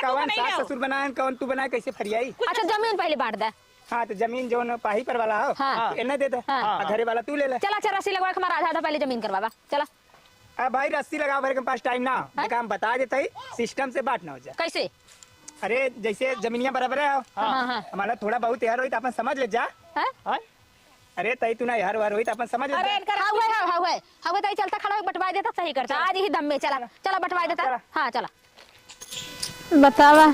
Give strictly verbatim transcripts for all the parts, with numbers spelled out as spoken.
कवन सास ससुर बनाए, कवन तू बनाए, कैसे फरियाई? अच्छा, जमीन पहले बांट दे। हाँ, तो जमीन जौन पाही पर वाला हो, हाँ। एन्ने दे दे। हाँ। आ घरे वाला तू ले ले। चला, चल, रस्सी लगवा के हमारा आधा आधा पहले जमीन करवावा। चला। अब भाई, रस्सी लगावे के पास टाइम ना हो। हैं? देखा, हम बता देते ही, सिस्टम से बात ना हो जाए। कैसे? अरे, जैसे जमीनिया बराबर है, हाँ, हाँ। हमारा थोड़ा बहुत यार होई तो अपन समझ ले जा। हैं? हैं? अरे, तई तू ना यार वार होई तो अपन समझ ले अरे, जा। इनकर हाँ, हुए, हाँ, हाँ, हुए। हाँ, हुए, तई चलता खड़ा हो, बटवाई देता, सही करता। चला। आज ही दम में, चला, चला। चला, बटवाई देता। चला। हाँ, चला। बतावा,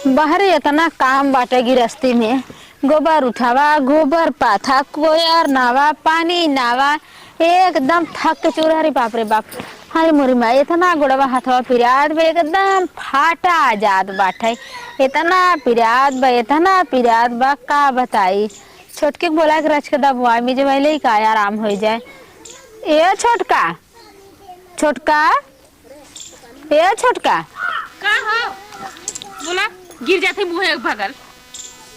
बहरे इतना काम बाटे गिरस्ती में, गोबर उठावा, गोबर पाथा, कोयर नावा, पानी नावा, एकदम थक के चूर, अरे बाप रे बाप। हाय मोरी माई, इतना गोड़वा हथवा पिरात बा, एकदम फाटा जात बाटे, इतना पिरात बा, इतना पिरात बा, का बताई। छोटकी के बोला के रच के दबवा में जब अइले का आराम हो जाए। ए छोटका, छोटका, ए छोटका। का हो? बोला, गिर जाते मुँहे एक बगल।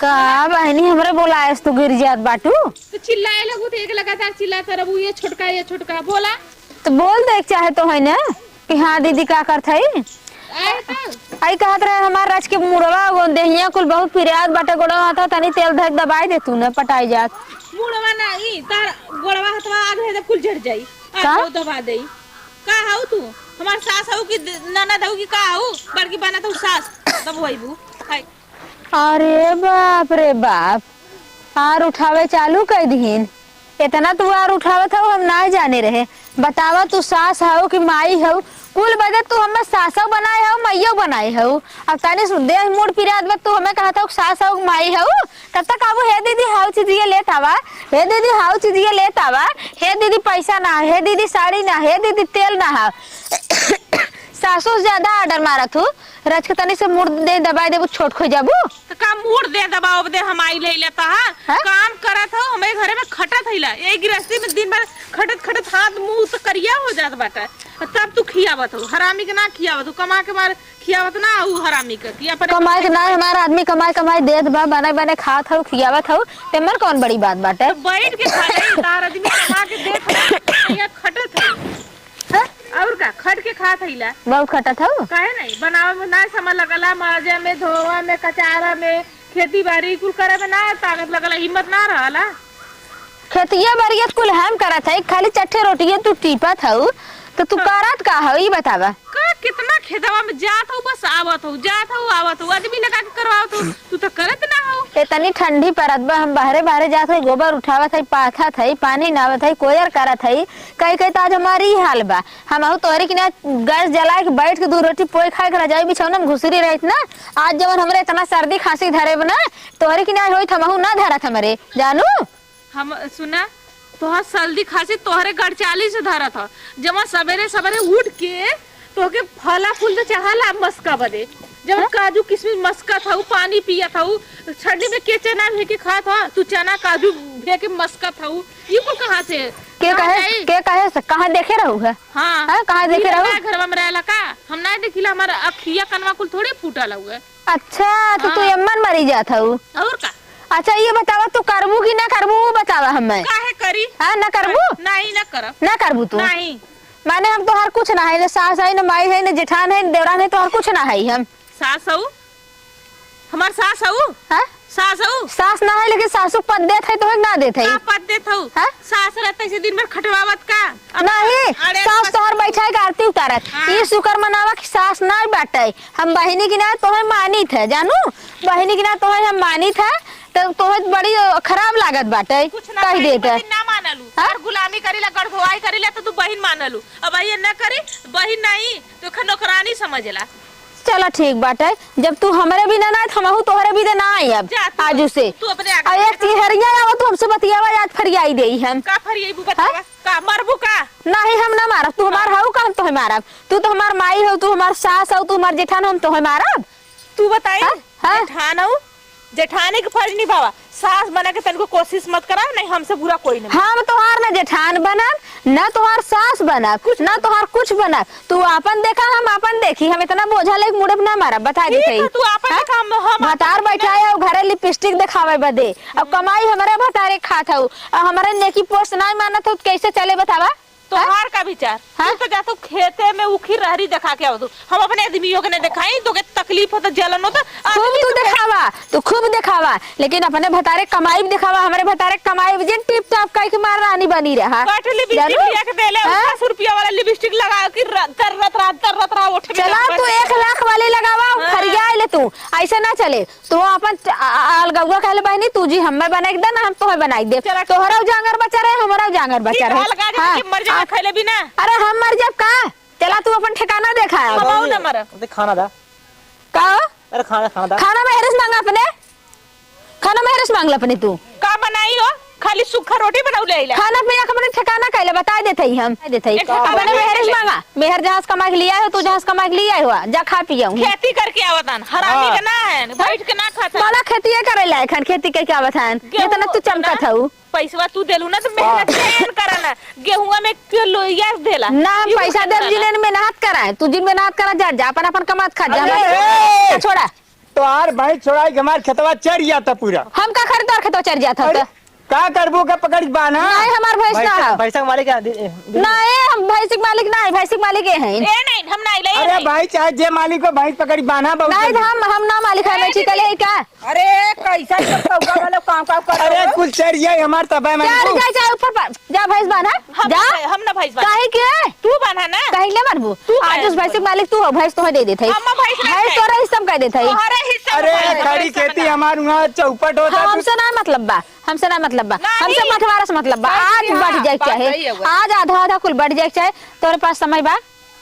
का बहनी, हमरे बोलाएस तू गिर जात बाटू? तो चिल्लाए लगू तो एक लगातार चिल्लात रहबू, "ये छोटका, ये छोटका", बोला। तो बोल दे के चाहे तो है ना कि हाँ दीदी का करत है? आए तो। आई कहत रहे हमार रच के मुड़वा, वो देहिया कुल बहुत पिरात बाटे, गोड़वा हाथ तनी तेल धर के दबाई दे तू ना, पटाई जात। मुड़वा ना, ई तार गोड़वा हथवा आग है, जब कुल झड़ जाई। आ का? जाओ दबा देई। का हऊ तू? हमार सास हऊ कि द-, ननद हऊ कि का हऊ? बड़की बनत हऊ सास, दबवैबू। हाय। अरे बाप रे बाप, आर उठावे चालू कर दिहिन। इतना तू आर उठावत हऊ, हम ना जाने रहे। बतावा, तू सास हऊ कि माई हऊ? कुल बदे तू हमें सासौ बनाए हऊ, माइयो बनाए हऊ। अब तनी सु-, देह मूड़ पिरात बा, तू हमें कहत हऊ कि सास हऊ कि माई हऊ? तब तक आबू, "हे दीदी, हाउ चीजिया लेत आवा, हे दीदी, हाउ चीजिया लेत आवा, हे दीदी, पैसा ना, हे दीदी, साड़ी ना, हे दीदी, तेल ना हा।" सासू से ज्यादा order मारत हूँ, रच के तनी से मुड़ दे दबाई देबू, छोट खो जाबू। तो का मुड़ दे दबाओ दे, हम आई ले लेता है। हाँ? काम करत हो, हमारे घरे में खटत है ला। यही गृहस्थी में दिन भर खटत खटत हाथ मुंह तो करिया हो जात बाटे। तब तू खियावत हो, हरामी के ना खियावत हो, कमा के मार खियावत ना हऊ हरामी के, कि अपने कमाई के ना, हमार आदमी कमाई, कमाई देत बा, बने, बने खात हऊ, खियावत हऊ, तेमन कौन बड़ी बात बाटे? तो बैठ के खा ले, तार आदमी कमा के देत हऊ, या खटत हऊ। हाँ? और का, खट के खात हईला। बहुत खटत हऊ। काहे नहीं? बनावे में ना समय लगला, माजे में, धोवा में, कचारा में, खेती बाड़ी कुल करे में ना ताकत लगला, हिम्मत ना रहला। खेतिया बाड़िया कुल हम करत हई, खाली चट्ठे रोटिये तू टीपत हऊ, तो तू हाँ। करत का हऊ, ई बतावा। का कितना खेतवा में जात हऊ, बस आवत हऊ, जात हऊ, आवत हऊ, आदमी लगा के करवावत हऊ, तू तो करत ना हऊ। इतनी ठंडी परत बा, हम बहरे बहरे जात हई, गोबर उठावत हई, पाथत हई, पानी नावत हई, कोयर करत हई, कई कई तो आज हमार ई हाल बा। हमहू तोहरे किना गैस जला के बैठ के दू रोटी पोई खाए के रजाई बिछौना में घुसरी रहित ना, आज जवन हमरे इतना सर्दी खांसी धरे बा ना, तोहरे किना होइत हमहू ना धरत हमरे, जानू। हम, सुना, तोहर सर्दी खांसी तोहरे गड़चाली से धरत ह। जवन सबेरे सबेरे उठ के तोहके फला फूल तो चढ़ाला मस्का बदे। जवन हाँ? काजू किशमिश मस्कत हऊ, पानी पियत हऊ, ठंडी में के चना भे के खात ह, तू चना काजू भे के मस्कत हऊ, ई कुल कहाँ से? के कहाँ कहे, जाई? के कहे से, कहाँ देखे रहू है? हाँ। हाँ, कहाँ देखे ई रहू? लगा घरवा में रहेला का? हम ना देखिला, हमार अखिया कनवा कुल थोड़े फूटल हउए। अच्छा, तो तू हाँ। एम्मन मरी जात हऊ। और का? अच्छा, ये बतावा, तू करबू कि ना करबू, वो बतावा हमें। काहे करी? हाँ, ना करबू? नहीं, ना करब। ना करबू तू? नहीं। माने हम तोहार कुछ ना है, ना सास है, ना माई है, ना जेठान है, ना देवरान है, तोहार कुछ ना है हम। सास हऊ? हमार सास हऊ? हाँ? सास हऊ? सास ना है, लेकिन सासू पद देत है, तोहे ना देत है। का पद देत हऊ? हाँ? सास रहत ऐसे दिन भर खटवावत का? अब नहीं, अरे सास बस तोहर बैठा है, आरती उतारत। हाँ। ई शुक्र मनावा कि सास ना बाटे। हम बहिनी की ना तोहे मानित है, जानू, बहिनी की ना तोहे हम मानित है, तो तोहे बड़ी खराब लागत बाटे, कुछ ना कह बहिनी देते। बहिन ना मानलू। हाँ? और गुलामी करीला, गढ़गोवाई करीला, तो तू बहिन मानलू। अब ये ना करी, बहिन नहीं, तो एखन नौकरानी समझला। चला ठीक बाटे, जब तू हमरे बिना ना आए, तो हमहू तोहरे बिना ना आई अब जा, तू, आजू से। तू अपने आगे और एक चीहरिया आवा, तू हमसे बतियावा, आज फरियाई देई हम। का फरियाई बू बतावा? हाँ? का मरबू का? नहीं, हम ना मारब, तू हमार हाँ। हऊ का, हम तोहे मारब? तू तो हमार माई हो, तू हमार सास हो, तू हमार जेठान हो, हम तोहे मारब? तू बताई, हाँ? हाँ। जेठान हऊ, जेठानी के फर्ज निभावा, सास बने के तनिको कोशिश मत करा, नहीं हमसे बुरा कोई नहीं। हम तोहार ना जेठान बनब, ना तोहार सास बनब, कुछ ना तोहार कुछ बनब। तू आपन देखा, हम आपन देखी, हम इतना बोझा लेके मुड़े पे ना मारब, बता ठीक देते है, ही। तू आपन हाँ? देखा, हम, हम भतार आपन बैठाए हो घरे लिपस्टिक देखावे बदे, अब कमाई हमरे भतारे खात हऊ, अब हमरे नेकी पोस्ट ना मानत हऊ, तो कैसे चले बतावा? तोहार का विचार? हाँ? तू तो जा, तू खेते में उखी रहरी देखा के आवत हू। हम अपने आदमियों के नहीं देखाई, तो के तकलीफ होता, जलन होता, खूब आदमी तू तो देखावा, तू खूब देखावा, लेकिन अपने भतारे कमाई भी देखावा, हमरे भतारे कमाई भी जिन टिप टाप कह के मार रानी बनी रहा। काट लिपस्टिक जानू? लिया के देले, हाँ? पचास रुपया वाला लिपस्टिक लगा के र-, तरत रहा, तरत रहा, ओठ में चला, तू एक लाख वाली लगावा, हाँ। फरिया ले तू, ऐसे ना चले। तू अपन च-, आ, आ, अलगौआ कहले बहनी, तू जी हमें बनाई दे ना, हम तोहे बनाई दे। चला। तोहरा जांगर बचा रहे, हमरा जांगर बचा ठीक रहे। अलगा जा, हाँ। कि मर जाए, हाँ। खैले बिना। अरे हम मर जाब का? चला तू अपन ठिकाना देखा। कमाऊ ना मर। अरे खाना दा। का? अरे खाना, खाना दा। खाना मेहरे से मांगा अपने। खाना मेहरे से मांग ले अपने तू। का बनाई हो? खाली सूखा रोटी बनाऊ ले आइला। खाना पीना का अपने ठिकाना कहले बता देते ही हम। बता देते ही। एक ठिकाना अपने बता मेहरे से देते। मांगा। मेहर जहाँ से कमा के लिया हो, तू जहाँ से कमा के लिया हो, जा खा पिया हूँ। खेती करके आवत हन, हरामी हाँ। के ना है, बैठ के ना खात हन। बड़ा खेती करे लायक हन, खेती करके आवत हन। गेहूं जितना तू चमकत ना, हऊ। पैसवा तू देलू ना, तो मेहनत हाँ। से एन करा ना। गेहुआ में के लोइया देला। ना, हम यू पैसा देब करा जिन ना। एन मेहनत कराए, तू जिन मेहनत करा, जा, जा, अपन, अपन कमात खा, जा, अरे, हमारे ए! छोड़ा। तोहार भैंस छोड़ाई के हमार खेतवा चर गया था पूरा। हम का खरीदार खेतवा चर जात हऊ अरे, त? का करबू के पकड़ के बान्हा? नहीं, हमार भैंस ना भैंस, है। भैंस के मालिक है, दे-, दे-, नहीं, हम भैंस के मालिक ना है, भैंस के मालिक ये हैं। ए नहीं, हम नहीं ले, अरे नहीं। भाई, चाहे जे मालिक हो, भैंस पकड़ के बान्हा, बहुत नहीं, जल्दी। हम, हम ना मालिक है, नहीं, बेची दीदी। कले का? अरे, कैसा सब सौदा वाला काम, काम कर अरे, रहे हो? कुल चर गया हमार तबाह में चर तू। जाए, चाहे ऊपर पर, जा भैंस बान्हा, हम जा। नहीं, हम ना भैंस बान्हा। काहे के? तू बान्हा ना। काहे ले बान्हबू? तू आज बान्हा। उस भैंस के मालिक तू हो, भैंस तोहे दे देत है। हम भैंस ना भैंस खाए। तोरा हिस्सा में कह देत है। तोहरे हिस्सा में भैंस खाए। खड़ी खेती हमार वहाँ चौपट होता, हाँ, तू हमसे ना मतलब बा, हमसे ना मतलब बा, नहीं। हमसे बंटवारा से मतलब बा। सही आज है, बढ़ हाँ, जाए बात चाहे, सही है वो। आज आधा आधा कुल बढ़ जाए चाहे, तोरे पास समय बा,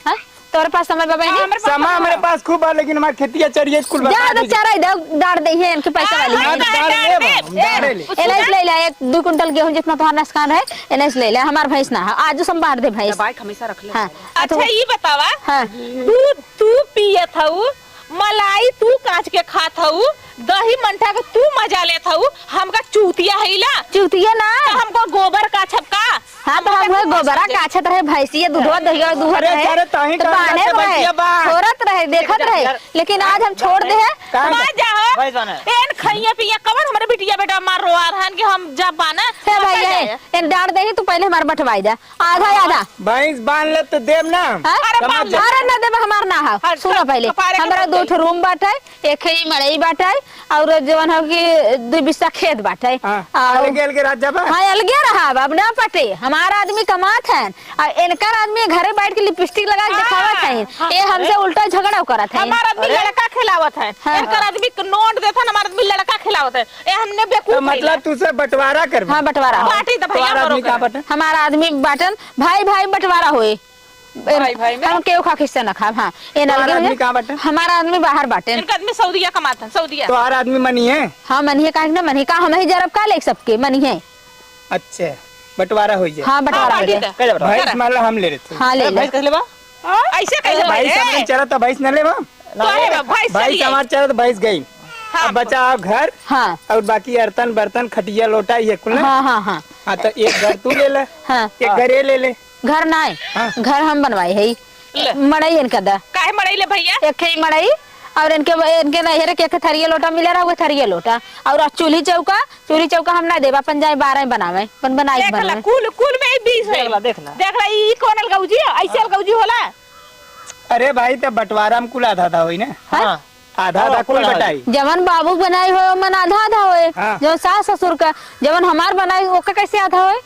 हाँ? तोरे पास समय बा बहनी? हाँ, हमरे पास समय समय हमरे बा। पास खूब बा, लेकिन हमार खेतिया चरिए कुल जा बता दे, दीजिए। चराई दे, डार दे है इनके पैसा हाँ, वाली। हाँ, हाँ, तो डार डार ले दे, बा, हम, डार दे। ले। एनाइस ले ले, एक दो कुंटल गेहूं जितना तोहार नुकसान है, एनाइस ले ले, हमार भैंस ना है, आज संभार दे भैंस। दबाई के हमेशा रख ले। हाँ। अच्छा, ई बतावा, हाँ। दूध तू पियत हऊ, मलाई तू काच के खात हऊ, दही मंठा के तू मजा लेत हऊ, हमका चूतिया हईला? चूतिया ना। तो हमको गोबर काछब का? हाँ, तो हम हमका वही गोबरा काछब दे। काछत रहे, भैंसिया दूधवा दहिया दूहत अरे, रहे। अरे, ताही तो का बाने अंदर से रहे, बतिया बा। छोड़त रहे, देखत रहे, यार, लेकिन आज हम छोड़ दे हैं। का? मत जाओ। भैंस बान्हे। एन खइया पिया कवन हमरे बिटिया बेटा मार रोआ रहन कि हम जब बाना, हे मत भैया, जाए। एन डार दे ही, तू पहले हमार बंटवाई दे। आधा, आधा। भैंस बांध ले तो देब ना। हाँ? अरे, कमा बांध ले। जा। अरे, ना देब, हमार ना है। हाँ, सुनो सब पहले, कपारे के हमरा दो दे। ठो रूम बाटे, एक ही मड़ई बाटे, और जवन हो कि दो बिस्सा खेत बाटे। हाँ, और अलगे, अलगे रात जाबा? हाँ, अलगे रहब, अब ना पटे। हमार आदमी कमात है, आ इनकर आदमी घरे बैठ के लिपस्टिक लगा के हाँ, देखावत है। हाँ। ये हमसे उल्टा झगड़ा करत है। हमार आदमी अरे? लड़का खिलावत है। हाँ। इनकर आदमी के नोट देत है, हमार आदमी लड़का खिलावत है। ए, हमने बेवकूफ तो मतलब भइला। तू से बंटवारा करबे? हाँ, बंटवारा। हाँ। बाटी तो भैया तोहार आदमी कहाँ बाटे? हमार आदमी बाटन, भाई, भाई बंटवारा होए। भाई, भाई में? हम केहू खा किस्सा ना खाब, हाँ। ए ना तोहार लगे आदमी मुझे। कहाँ बाटे? हमार आदमी बाहर बाटे। इनका आदमी सऊदिया कमात है, सऊदिया। तोहार आदमी मनी है? हाँ, मनी है, काहे ना मनी? का हम ही जरब का ले सबके, मनी है। अच्छा, बंटवारा हो जाए। हाँ, बंटवारा हाँ, हो जाए। बाटी तो। कैसे बंटवारा? भैंस मान ला हम ले लेते हैं। हाँ, ले अरे, ले। भैंस कैसे लेबा? हाँ? ऐसे कैसे अरे, भैंस भैंस? अपने चलत तो भैंस न लेबा? तो अरे, भैंस भाई चली आई। हमार चलत तो भैंस गई। हाँ। अब बचा आप घर हाँ। और बाकी अर्तन बर्तन खटिया लोटा ये कुल ना? हाँ, हाँ, हाँ। हाँ, तो एक घर तू ले ले, हाँ। एक घर ये ले ले। घर ना है, हाँ। घर हम बनवाए है। ले। मड़ई इनका दा। काहे मड़ई ले भैया? एक ही मड़ई और इनके, इनके नैहरे के एक थरिया लोटा मिले रहा, वो थरिया लोटा और चूल्ही चौका, चूल्ही चौका हम ना देबा, अपन जाए बारह बनावे, अपन बनाई देख ला, बनावे। कुल, कुल में ही बीस है। देख ला, देख ला। देख ला, ई कौन अलगौजी है? ऐसे हाँ। अलगौजी होला? अरे भाई, तब बंटवारा में कुल आधा आधा होई ना? हाँ? हाँ। आधा आधा हाँ, कुल कुल आधा। बटाई। जवन बाबू बनाई हो, मन आधा आधा होए। हाँ। जवन सास ससुर का, जवन हमार बनाई, ओका कैसे आधा होए?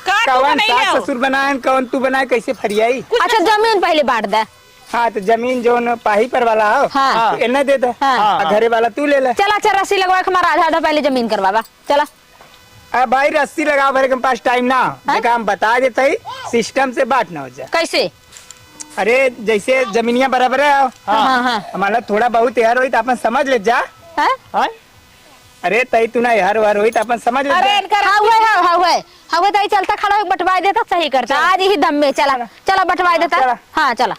का तू कवन बनाई सास हो? ससुर बनाए, कवन तू बनाए, कैसे फरियाई? कुछ अच्छा, ना जमीन पहले बांट दे। हाँ, तो जमीन जौन पाही पर वाला हो, हाँ। तो एन्ने दे दे। हाँ। आ घरे वाला तू ले ले। चला, चल, रस्सी लगवा के हमारा आधा आधा पहले जमीन करवावा। चला। अब भाई, रस्सी लगा भरे के पास टाइम ना हो। हाँ? देखा, हम बता देते ही, सिस्टम से बात ना हो जाए। कैसे? अरे, जैसे जमीनिया बराबर है, हाँ, हाँ। हमारा थोड़ा बहुत यार होई तो अपन समझ ले जा। हाँ? हाँ? अरे, तई तू ना यार वार होई तो अपन समझ ले अरे, जा। इनका हाँ, हुए, हाँ, हाँ, हुए। हाँ, हुए, तई चलता खड़ा हो, बंटवाई देता, सही करता। आज ही दम में, चला, चला, बंटवाई देता। चला। हाँ, चला।